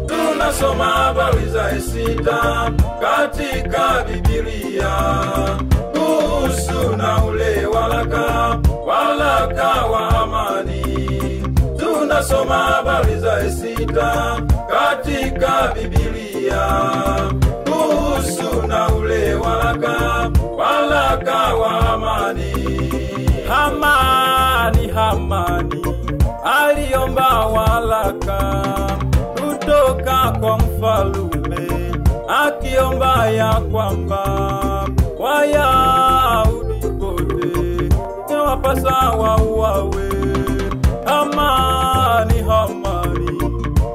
Tunasoma habari za Esita katika Biblia, kuhusu na ule walaka, walaka wa amani. Tunasoma habari za Esita katika Biblia, kuhusu na ule walaka, walaka wa amani. Hamani, Hamani aliomba walaka kutoka kwa mfalume, akiomba ya kwamba Wayahudi wote wapasa wauawe. Hamani, Hamani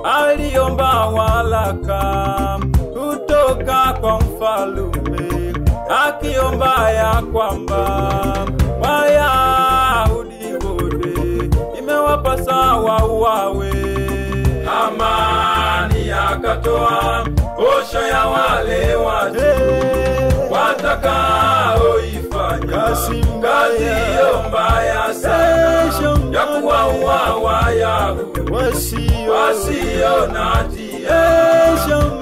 aliomba walaka kutoka kwa mfalume, akiomba ya kwamba Wayahudi wote imewapasa wauawe. Hamani akatoa osho ya wale watu watakaoifanya kazi hiyo mbaya sana ya kuwaua Wayahudi wasio na hatia.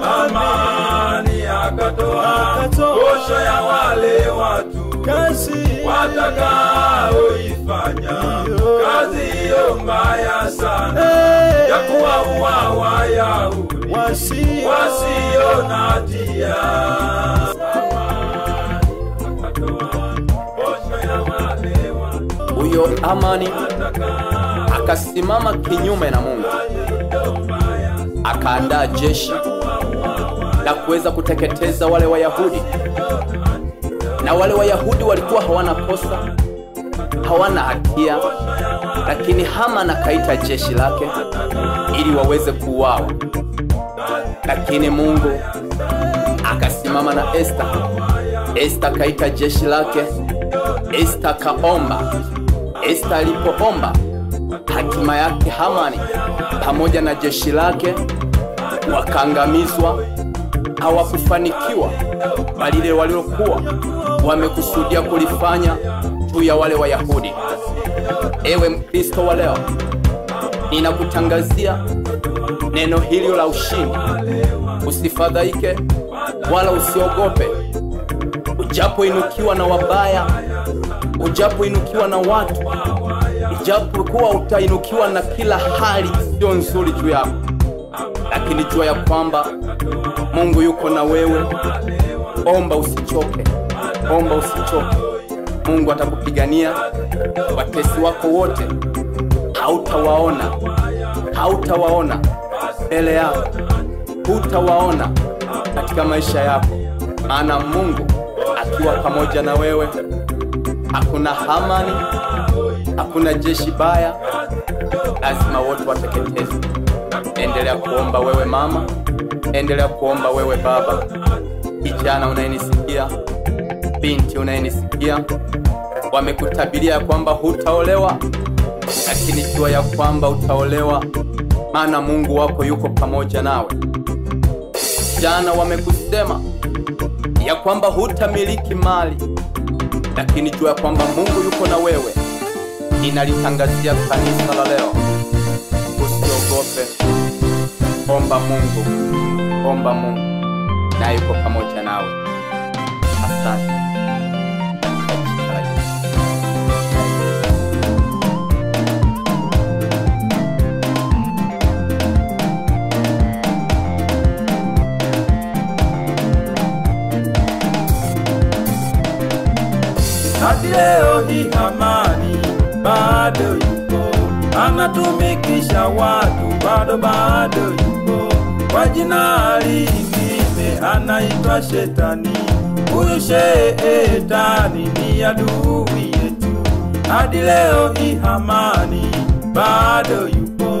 Hamani akatoa osho ya wale watu watakaoifanya kazi hiyo mbaya sana ya kuwaua Wayahudi wasio na hatia. Huyo Hamani akasimama kinyume na Mungu, akaandaa jeshi la kuweza kuteketeza wale Wayahudi. Na wale Wayahudi walikuwa hawana kosa, hawana hatia, lakini Haman akaita jeshi lake ili waweze kuuawa. Lakini Mungu akasimama na Esther. Esther akaita jeshi lake. Esther akaomba. Esther alipoomba, hatima yake Hamani pamoja na jeshi lake wakaangamizwa. Hawakufanikiwa bali walilokuwa wamekusudia kulifanya juu ya wale Wayahudi. Ewe Mkristo wa leo, ninakutangazia neno hili la ushindi. Usifadhaike wala usiogope. Ujapoinukiwa na wabaya, ujapoinukiwa na watu, ijapokuwa utainukiwa na kila hali sio nzuri juu yako, lakini jua ya kwamba Mungu yuko na wewe. Omba usichoke, omba usichoke. Mungu atakupigania. Watesi wako wote hautawaona, hautawaona mbele yako, hutawaona katika maisha yako, maana Mungu akiwa pamoja na wewe, hakuna Hamani, hakuna jeshi baya, lazima wote wateketezwe. Endelea kuomba wewe mama, endelea kuomba wewe baba, kijana unayenisikia, binti unayenisikia. Wamekutabiria kwamba hutaolewa, lakini jua ya kwamba utaolewa, maana Mungu wako yuko pamoja nawe. Jana wamekusema ya kwamba hutamiliki mali, lakini jua ya kwamba Mungu yuko na wewe. Ninalitangazia kanisa la leo, usiogope. Omba Mungu, omba Mungu, na yuko pamoja nawe. Asante. Hadi leo hii Hamani bado yupo, anatumikisha watu, bado bado yupo. Kwa jina lingine anaitwa Shetani. Huyu Shetani ni adui yetu. Hadi leo hii Hamani bado yupo,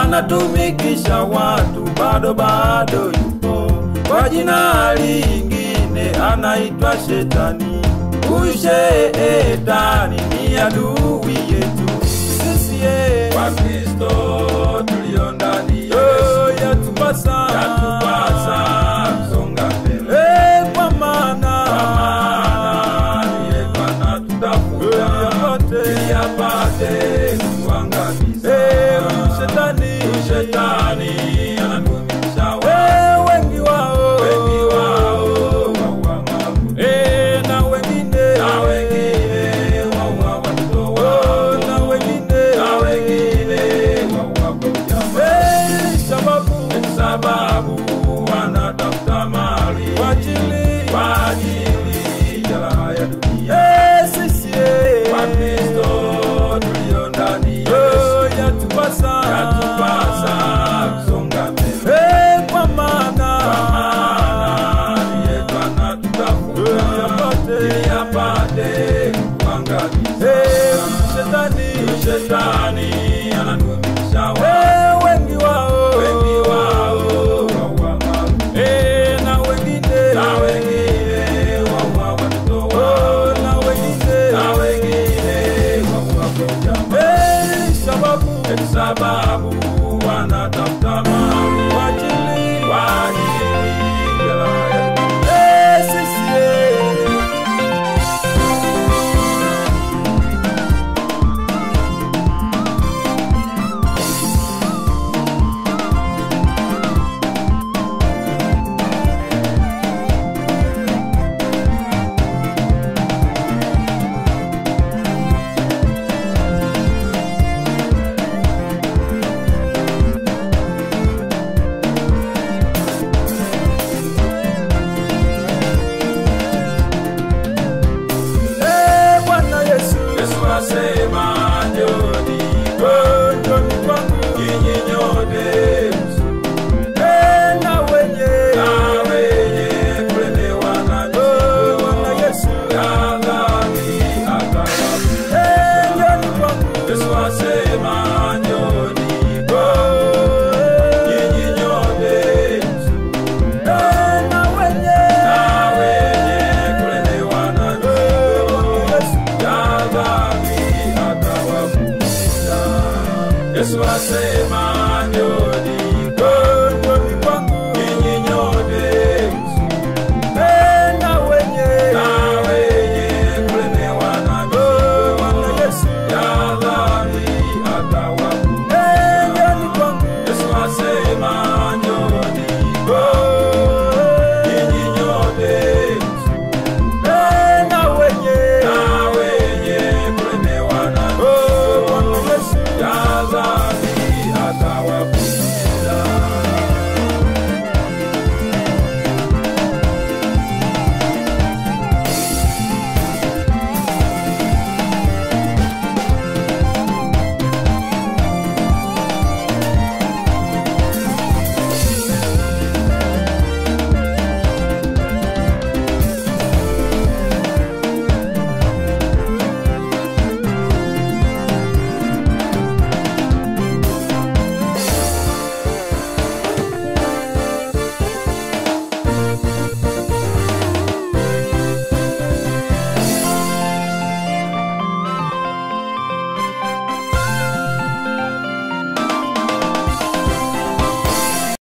anatumikisha watu, bado bado yupo. Kwa jina lingine anaitwa Shetani. Huyu Shetani ni adui yetu. Sisi Wakristo tulio ndani ya Yesu, yatupasa